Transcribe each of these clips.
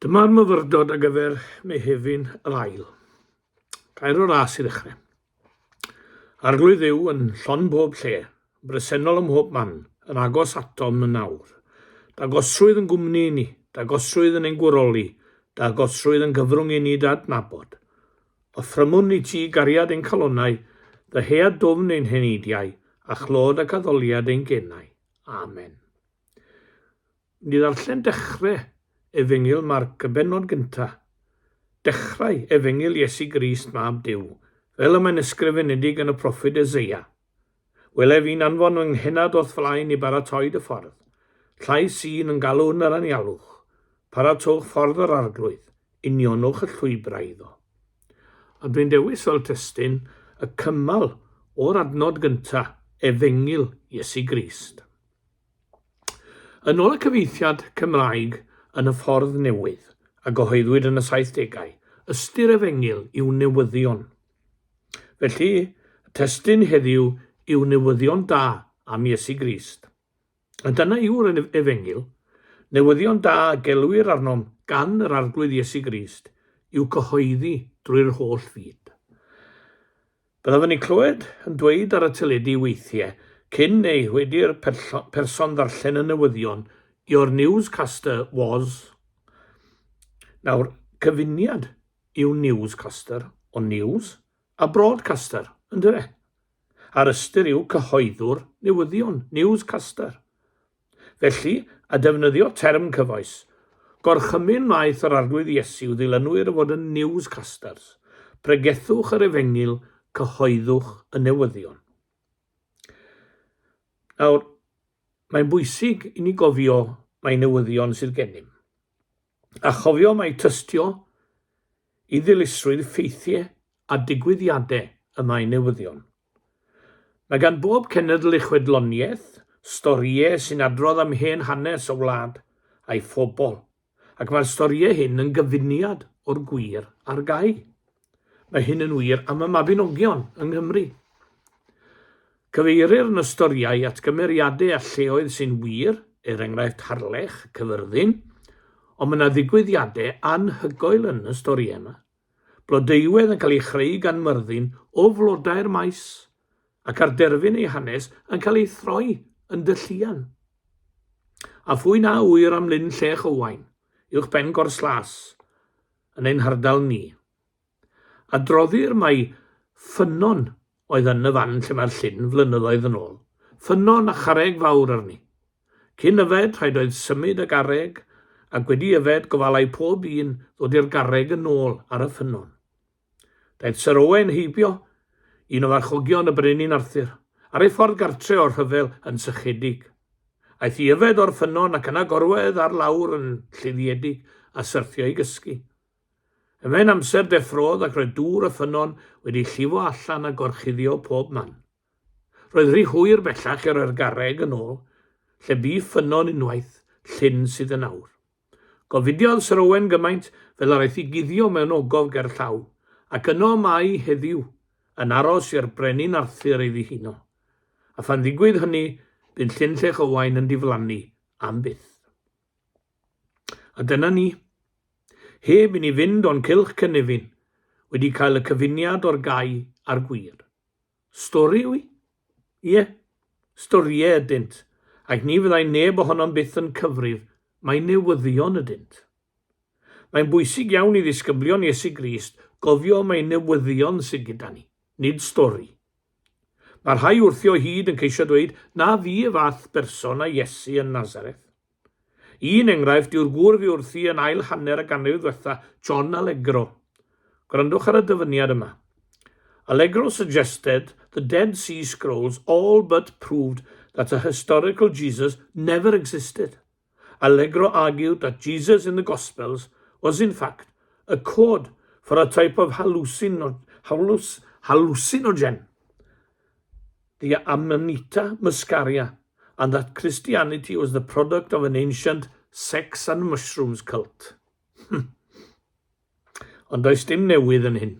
Dyma'r myfyrdod ar gyfer Mehefin yr ail. Gair o ras i ddechrau. Arglwydd Dduw yn llon bob lle, yn bresennol ym mhob man, yn agos atom yn awr. Dagosrwydd yn gwmni i ni, dagosrwydd yn ein gwroli, dagosrwydd yn gyfrwng i ni dy adnabod. Offrymwn i ti gariad ein calonnau, ddyhead dwfn ein heneidiau, a chlod ac addoliad ein genau. Amen. Ni ddarllen dechrau Efengyl Marc y bennod gynta', dechrau Efengyl Iesu Grist Mab Duw, fel y mae'n ysgrifenedig yn y proffwyd Eseia. Wele fi'n anfon fy nghenad o'th flaen i baratoi dy ffordd. Llais un yn galw yn yr anialwch, Paratowch ffordd yr Arglwydd, unionwch y llwybrau iddo. A dwi'n dewis fel testun y cymal o'r adnod gynta', Efengyl Iesu Grist. Yn ôl y cyfieithiad Cymraeg yn y Ffordd Newydd, a gyhoeddwyd yn y saithdegau, ystyr efengyl yw newyddion. Felly, y testun heddiw yw newyddion da am Iesu Grist. A dyna yw'r efengyl, newyddion da a gelwir arnom gan yr Arglwydd Iesu Grist i'w cyhoeddi drwy'r holl fyd. Byddaf yn eu clywed yn dweud ar y teledu weithiau, cyn neu wedi'r person ddarllen y newyddion, Your newscaster was... Nawr, cyfuniad yw newscaster o news a broadcaster, yndyfe? A'r ystyr yw cyhoeddwr newyddion, newscaster. Felly, a defnyddio term cyfoes, gorchymyn wnaeth yr Arglwydd Iesu i'w ddilynwyr fod yn newscasters, pregethwch yr efengyl, cyhoeddwch y newyddion. Nawr, mae'n bwysig i ni gofio mai newyddion sydd gennym. A chofio mai tystio i ddilysrwydd ffeithiau a digwyddiadau y mae newyddion. Mae gan bob cenedl ei chwedloniaeth, storïau sy'n adrodd am hen hanes y wlad a'i phobl, ac mae'r storïau hyn yn gyfuniad o'r gwir a'r gau. Mae hyn yn wir am y Mabinogion yng Nghymru. Cyfeirir yn y storïau at gymeriadau a lleoedd sy'n wir, er enghraifft Harlech, Cyfyrddin, ond mae yna ddigwyddiadau anhygoel yn y storïau yma. Blodeuwedd yn cael ei chreu gan Myrddin o flodau'r maes, ac ar derfyn ei hanes yn cael ei throi yn dylluan. A phwy na ŵyr am Lyn Llech Owain, uwch ben Gors Las, yn ein hardal ni? Adroddir mai ffynnon oedd yn y fan lle mae'r llyn flynyddoedd yn ôl, ffynnon a charreg fawr arni. Cyn yfed, rhaid oedd symud y garreg, ac wedi yfed, gofalai pob un ddod i'r garreg yn ôl ar y ffynnon. Daeth Syr Owen heibio, un o farchogion y Brenin Arthur, ar ei ffordd gartre o'r rhyfel yn sychedig. Aeth i yfed o'r ffynnon ac yna gorwedd ar lawr yn lluddiedig a syrthio i gysgu. Ymhen amser deffrodd ac roedd dŵr y ffynnon wedi llifo allan a gorchuddio pob man. Roedd rhy hwyr bellach i roi'r garreg yn ôl, lle bu ffynnon unwaith, llyn sydd yn awr. Gofidiodd Syr Owen gymaint fel yr aeth i guddio mewn ogof ger llaw, ac yno mae heddiw, yn aros i'r Brenin Arthur ei ddihuno. A phan ddigwydd hynny, bydd Llyn Llech Owain yn diflannu am byth. A dyna ni. Heb i ni fynd o'n cylch cynefin, wedi cael y cyfuniad o'r gau a'r gwir. Stori yw hi? Ie, storïau ydynt, ac ni fyddai neb ohonom byth yn cyfrif mai newyddion ydynt. Mae'n bwysig iawn i ddisgyblion Iesu Grist gofio mai newyddion sydd gyda ni, nid stori. Mae rhai wrthi o hyd yn ceisio dweud na fu y fath berson â Iesu yn Nazareth. Un enghraifft yw'r gŵr fu wrthi yn ail hanner y ganrif ddwetha, John Allegro. Gwrandwch ar y dyfyniad yma. Allegro suggested the Dead Sea Scrolls all but proved that a historical Jesus never existed. Allegro argued that Jesus in the Gospels was in fact a code for a type of hallucino halluc hallucinogen, the Amanita muscaria, and that Christianity was the product of an ancient sex and mushrooms cult. Ond does dim newydd yn hyn.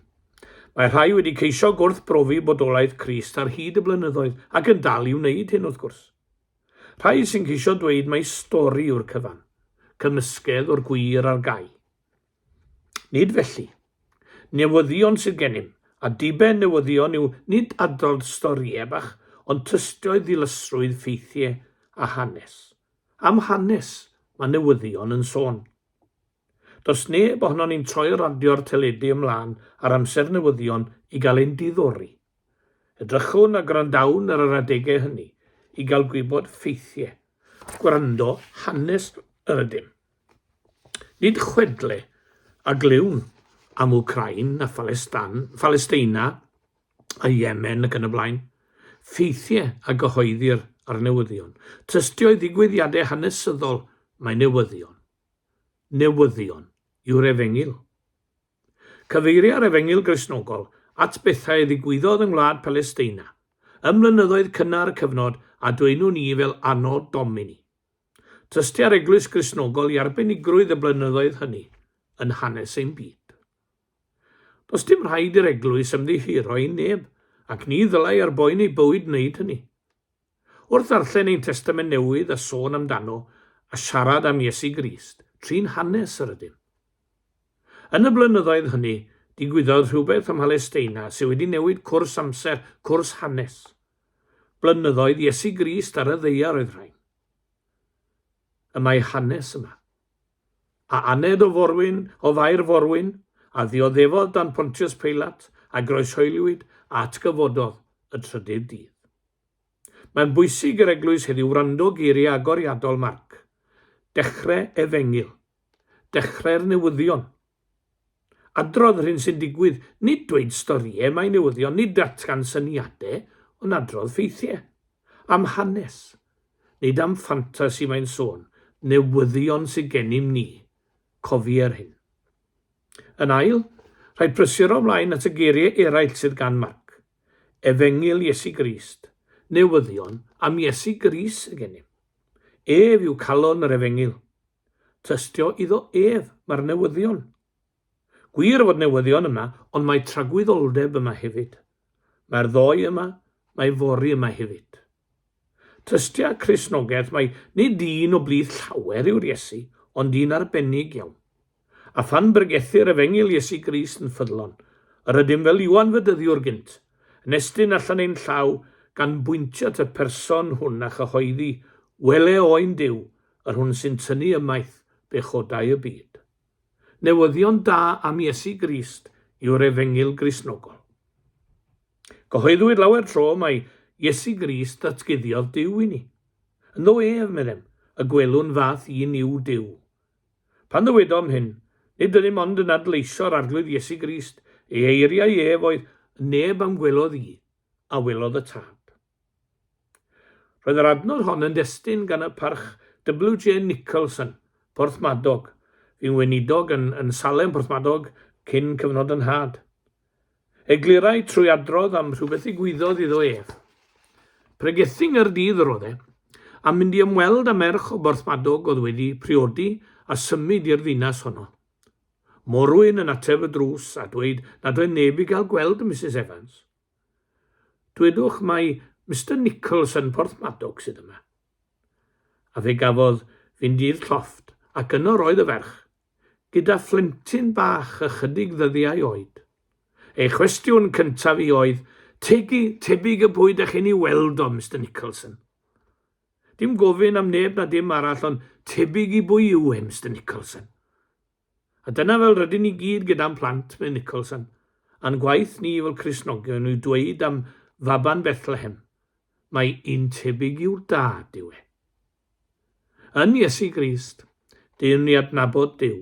Mae rhai wedi ceisio gwrthbrofi bodolaeth Crist ar hyd y blynyddoedd ac yn dal i wneud hyn wrth gwrs. Rhai sy'n ceisio dweud mai stori yw'r cyfan, cymysgedd o'r gwir a'r gau. Nid felly. Newyddion sydd gennym, a diben newyddion yw nid adrodd storïau bach, ond tystio i ddilysrwydd ffeithiau a hanes. Am hanes mae newyddion yn sôn. Does neb ohonon ni'n troi'r radio a'r teledu ymlaen ar amser newyddion i gael ein diddori. Edrychwn a gwrandawn ar yr adegau hynny i gael gwybod ffeithiau, gwrando hanes yr ydym. Nid chwedle a glywn am Wcráin a Phalestan, Phalesteina a Yemen ac yn y blaen. Ffeithiau a gyhoeddir ar newyddion. Tystio i ddigwyddiadau hanesyddol mae newyddion. Newyddion yw'r Efengyl. Cyfeiria'r Efengyl Gristnogol at bethau ddigwyddodd yng ngwlad Palesteina ym mlynyddoedd cynnar y cyfnod a dwynwn ni fel Anno Domini. Tystia'r Eglwys Gristnogol i arbenigrwydd y blynyddoedd hynny yn hanes ein byd. Does dim rhaid i'r Eglwys ymddiheuro i neb, ac ni ddylai ar boen ei bywyd wneud hynny. Wrth ddarllen ein Testament Newydd a sôn amdano a siarad am Iesu Grist, trin hanes yr ydym. Yn y blynyddoedd hynny, digwyddodd rhywbeth ym Mhalesteina sydd wedi newid cwrs amser, cwrs hanes. Blynyddoedd Iesu Grist ar y ddaear oedd rhain. Y mae hanes yma. A aned o forwyn, o Fair Forwyn, a ddioddefodd dan Pontius Peilat, a groeshoeliwyd, a atgyfododd y trydydd dydd. Mae'n bwysig i'r Eglwys heddiw wrando geiriau agoriadol Marc. Dechre Efengyl. Dechrau'r newyddion. Adrodd yr hyn sy'n digwydd, nid dweud storïau, mae newyddion, nid datgan syniadau, ond adrodd ffeithiau. Am hanes. Nid am ffantasi mae'n sôn, newyddion sydd gennym ni. Cofier hyn. Yn ail, rhaid prysuro ymlaen at y geiriau eraill sydd gan Marc. Efengyl Iesu Grist, newyddion am Iesu Grist sydd gennym. Ef yw calon yr Efengyl. Tystio iddo ef mae'r newyddion. Gwir fod newyddion yma, ond mae tragwyddoldeb yma hefyd. Mae'r ddoe yma, mae fory yma hefyd. Tystia Cristnogaeth mai nid un o blith llawer yw'r Iesu, ond un arbennig iawn. A phan bregethir Efengyl Iesu Grist yn ffyddlon, yr ydym fel Ioan Fedyddiwr gynt, yn estyn allan ein llaw gan bwyntio at y person hwn a chyhoeddi, Wele Oen Duw, yr hwn sy'n tynnu ymaith bechodau y byd. Newyddion da am Iesu Grist yw'r Efengyl Gristnogol. Cyhoeddwyd lawer tro mai Iesu Grist ddatguddiodd Duw i ni. Ynddo ef, meddem, y gwelwn fath un yw Duw. Pan ddywedom hyn, nid ydym ond yn adleisio'r Arglwydd Iesu Grist, ei eiriau ef oedd, Neb a'm gwelodd i, a welodd y Tad. Roedd yr adnod hon yn destun gan y Parch WJ Nicholson, Porthmadog, fu'n weinidog yn, yn Salem, Porthmadog, cyn cyfnod yn nhad. Eglurai trwy adrodd am rhywbeth ddigwyddodd iddo ef. Pregethu Nghaerdydd yr oedd e, a mynd i ymweld â merch o Borthmadog oedd wedi priodi a symud i'r ddinas honno. Morwyn yn ateb y drws a dweud nad oedd neb i gael gweld Misus Evans. Dwedwch mai Mister Nicholson Porthmadog sydd yma. A fe gafodd fynd i'r llofft, ac yno roedd y ferch, gyda phlentyn bach ychydig ddyddiau oed. Ei chwestiwn cyntaf i oedd, Tegu, tebyg y pwy dych chi'n ei weld o, Mister Nicholson? Dim gofyn am neb na dim arall, ond tebyg i bwy yw e, Mister Nicholson? A dyna fel rydyn ni gyd gyda'n plant, Mister Nicholson, a'n gwaith ni fel Cristnogion yw dweud am faban Bethlehem, mai un tebyg i'w dad yw e. Yn Iesu Grist, deuwn ni adnabod Duw.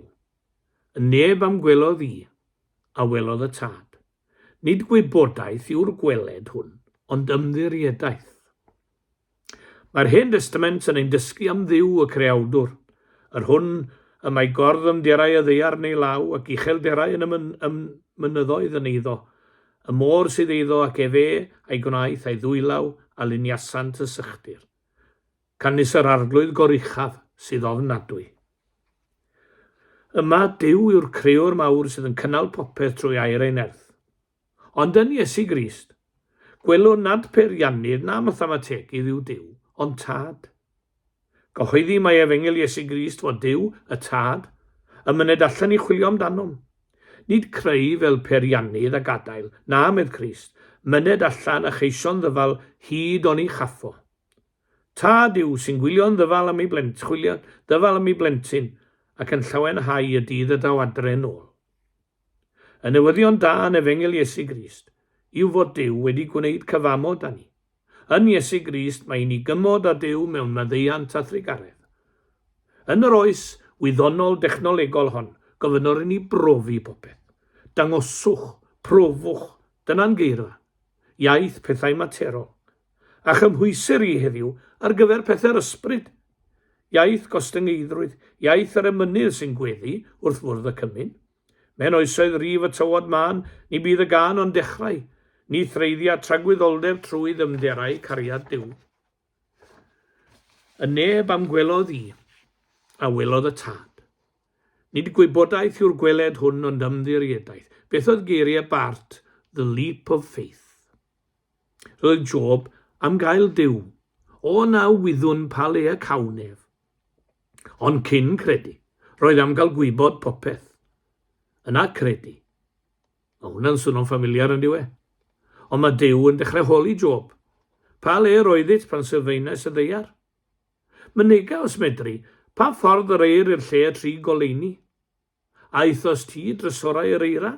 Y neb a'm gwelodd i, a welodd y Tad. Nid gwybodaeth yw'r gweled hwn, ond ymddiriedaeth. Mae'r Hen Destament yn ein dysgu am Dduw y Creawdwr, yr hwn y mae gorddymderau y ddaear yn ei law ac uchelderau yn y mynyddoedd yn eiddo, y môr sydd eiddo ac efe a'i gwnaeth a'i ddwylaw a luniasant y sychdir. Canys yr Arglwydd Goruchaf sydd ofnadwy. Yma, Duw yw'r Crëwr mawr sydd yn cynnal popeth trwy air ei nerth. Ond yn Iesu Grist, gwelwn nad peiriannydd na mathemategydd yw Duw, ond Tad. Cyhoeddi mae Efengyl Iesu Grist fod Duw, y Tad, yn myned allan i chwilio amdanom. Nid creu fel peiriannydd a gadael, na, medd Crist, myned allan a cheisio'n ddyfal hyd oni chaffo. Tad yw sy'n gwylio'n ddyfal am ei blent, chwilio'n ddyfal am ei blentyn ac yn llawenhau y dydd y daw adre yn ôl. Y newyddion da yn Efengyl Iesu Grist yw fod Duw wedi gwneud cyfamod â ni. Yn Iesu Grist mae i ni gymod â Duw mewn maddeuant a thrugaredd. Yn yr oes wyddonol dechnolegol hon, gofynnir i ni brofi popeth. Dangoswch, profwch, dyna'n geirfa. Iaith pethau materol. A chymhwysir hi heddiw ar gyfer pethau'r ysbryd. Iaith gostyngeiddrwydd, iaith yr emynydd sy'n gweddu wrth fwrdd y cymun. Mewn oesoedd rif y tywod mân, ni bydd y gân ond dechrau. Ni threiddia tragwyddoldeb trwy ddyfnderau cariad Duw. Y neb a'm gwelodd i, a welodd y Tad. Nid gwybodaeth yw'r gweled hwn ond ymddiriedaeth. Beth oedd geiriau Bart, the leap of faith? Roedd Job am gael Duw. O na wyddwn pa le y cawn ef. Ond cyn credu, roedd am gael gwybod popeth. Yna credu. Mae hwnna'n swno'n ffamiliar yn dyw e? Ond mae Duw yn dechrau holi Job. Pa le yr oeddit pan sylfaenais y ddaear? Mynega, os medri, pa ffordd yr eir i'r lle y trig goleuni? Aethost ti i drysorau yr eira?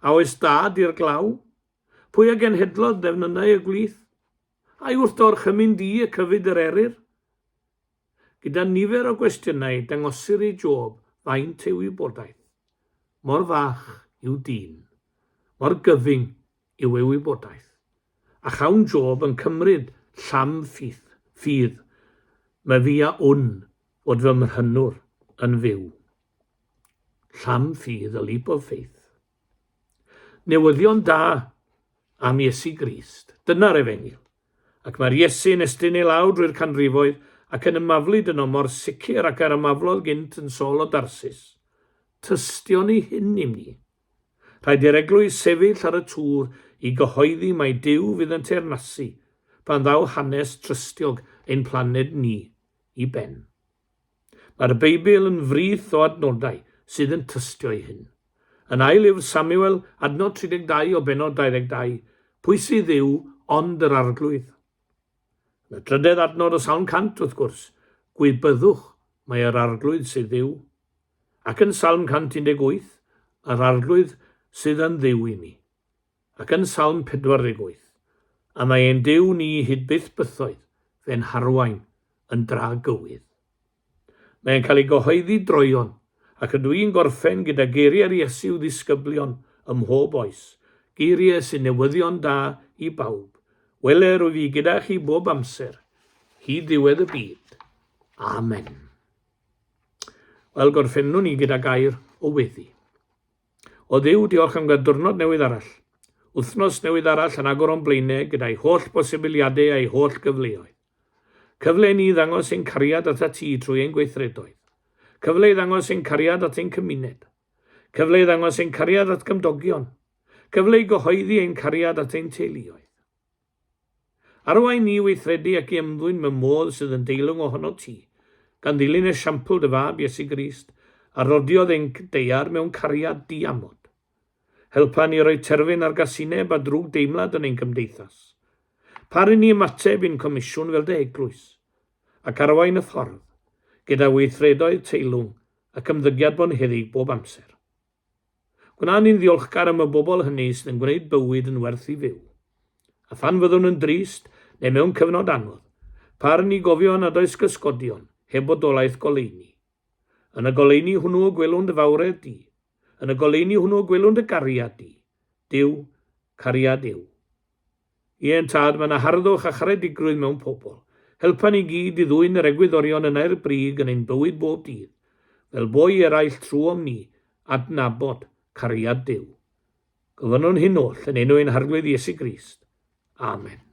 A oes dad i'r glaw? Pwy a genhedlodd ddefnynnau y gwlith? Ai wrth dy orchymyn di y cyfyd yr eryr? Gyda nifer o gwestiynau dangosir i Job faint ei wybodaeth. Mor fach yw dyn. Mor gyfyng yw ei wybodaeth. A chawn Job yn cymryd llam ffydd, ffydd, Myfi a wn fod fy mhrynwr yn fyw. Llam ffydd, a leap of faith. Newyddion da am Iesu Grist. Dyna'r efengyl. Ac mae'r Iesu yn estyn ei law drwy'r canrifoedd ac yn ymaflyd yno mor sicr ac yr ymaflodd gynt yn Saul o Darsus. Tystion i hyn im ni. Rhaid i'r eglwys sefyll ar y tŵr i gyhoeddi mai Duw fydd yn teyrnasu pan ddaw hanes trystiog ein planed ni i ben. Mae'r Beibl yn frith o adnodau sydd yn tystio i hyn. Yn Ail Lyfr Samuel, adnod 32 o bennod 22, pwy sydd Dduw ond yr Arglwydd? Yn y drydedd adnod o Salm 100, wrth gwrs, gwybyddwch mai yr Arglwydd sydd Dduw. Ac yn Salm 118, yr Arglwydd sydd yn Dduw i mi. Ac yn Salm 48, y mae ein Duw ni hyd byth bythoedd, fe'n harwain yn dra gywydd. Mae'n cael ei gyhoeddi droeon, ac ydw i'n gorffen gyda geiriau'r Iesu i'w ddisgyblion ym mhob oes, geiriau sy'n newyddion da i bawb, Wele, rwyf fi gyda chi bob amser, hyd ddiwedd y byd. Amen. Wel, gorffennwn ni gyda gair o weddi. O Dduw, diolch am gael diwrnod newydd arall. Wythnos newydd arall yn agor o'n blaenau gyda'i holl bosibiliadau a'i holl gyfleoedd. Cyfle i ni ddangos ein cariad atat ti trwy ein gweithredoedd. Cyfle i ddangos ein cariad at ein cymuned. Cyfle i ddangos ein cariad at gymdogion. Cyfle i gyhoeddi ein cariad at ein teuluoedd. Arwain ni i weithredu ac i ymddwyn mewn modd sydd yn deilwng ohonot ti, gan ddilyn esiampl dy Fab Iesu Grist, a rodiodd ein daear mewn cariad diamod. Helpa ni roi terfyn ar gasineb a drwg deimlad yn ein cymdeithas. Par i ni ymateb i'n comisiwn fel dy eglwys, ac arwain y ffordd, gyda weithredoedd teilwng ac ymddygiad bonheddig bob amser. Gwna ni'n ddiolchgar am y bobl hynny sydd yn gwneud bywyd yn werth i fyw. A phan fyddwn yn drist neu mewn cyfnod anodd, par ni gofio nad oes gysgodion heb bodolaeth goleuni. Yn y goleuni hwnnw y gwelwn dy fawredd di. Yn y goleuni hwnnw y gwelwn dy gariad di. Duw, cariad yw. Ie, Tad, mae 'na harddwch a charedigrwydd mewn pobl. Helpa ni gyd i ddwyn yr egwyddorion yna i'r brig yn ein bywyd bob dydd, fel bo i eraill trwom ni adnabod cariad Duw. Gofynnwn hyn oll yn enw ein Harglwydd Iesu Grist. Amen.